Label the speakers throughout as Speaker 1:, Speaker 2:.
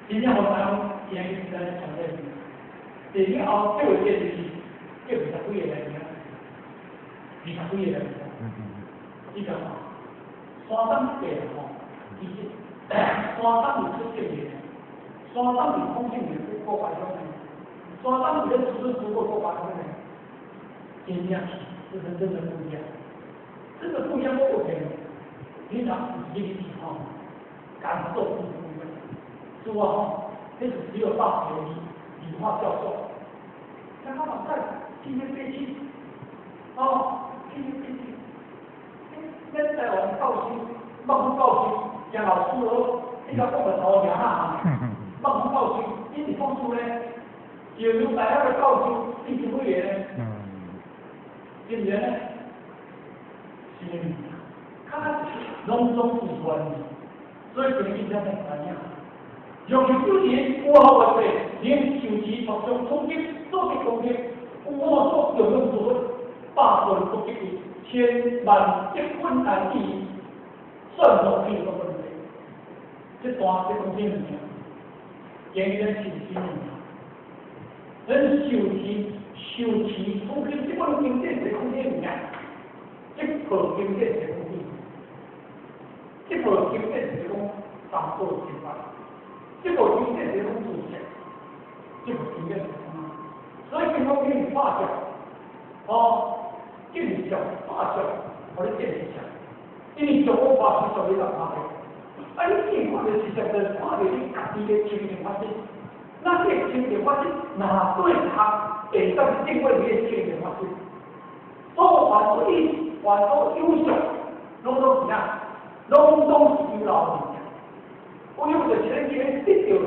Speaker 1: 真正予知影今日咱咧傳這物件。第二後這位這就是叫20幾個來聽，20幾個來聽。你講吼，山東這個吼，其實山東有出正面的，山東有空性的國家種的，山東有咧出出國國家種的，真正是這是真的不一樣，真的不一樣。我有你若有這個去吼，感受是不一樣。是話吼，這是只有大學理化教授，像他們在今天飛機，哦，今天飛機，咱台灣教師，捌講教師，誠老師哦，你甲講個頭爾啊，捌講教師，伊是講書咧，石油大學的教授，伊是幾個咧？對不對呢？是物件，較攏總是原理，所以今日咱來知影。若是有人有好偌濟，能受持讀誦統經，做得功德，有我所供養諸佛，百分不得意，千萬億分難以算落去個問題。這段這講啥物件？今日咱受持物件，咱受持受持統經，這本經典是講啥物件？這部經典是講啥？這部經典是講三寶正法。這部經典是講自性，這部經典是講啥？所以經講你拍照，哦，見相拍相，予你見實相，因為上我拍實相你就看著，啊，你見看著實相，就看著你家己的清淨法身。那這個清淨法身，若對他會當定位你的清淨法身，所有凡所意，凡所有相，攏總是啥？攏總是有漏物件。我有就是咱今日得著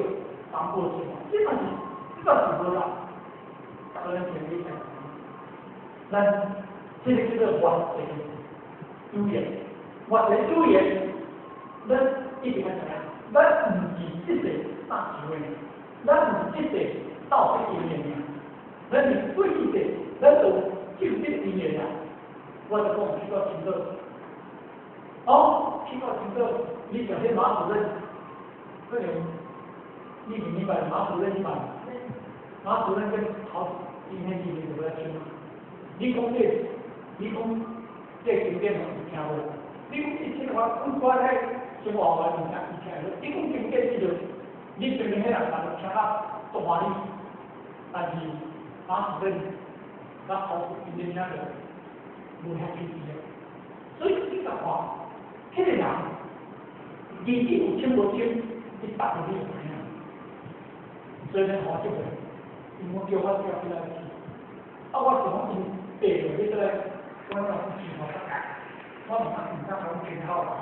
Speaker 1: 三寶正法，這嘛是，這嘛是無啦。所以咱今日咱這個叫做完成有緣，完成有緣，咱一定愛怎樣？咱毋是這世大智慧，咱毋是這世道德因緣爾，咱是對這世，咱就正德因緣爾。我就講去到青島，哦，去到青島，你像彼馬主任，可能你明白馬主任嘛？馬主任跟陶今天今天就要親。你講這，你講這經典有聽無？你講一千話，阮我喺生活環境聽，伊聽無。你講經典這個，你身邊彼人人聽啊足歡喜，但是馬主任甲陶今天聽著無遐起勁。所以你甲看，彼個人其實有清無清，你逐個你會知影。所以咱看這個，因為叫我叫起來去，啊，我是講因爬落去過來，我若是想法，我毋敢毋敢講天口啦吼。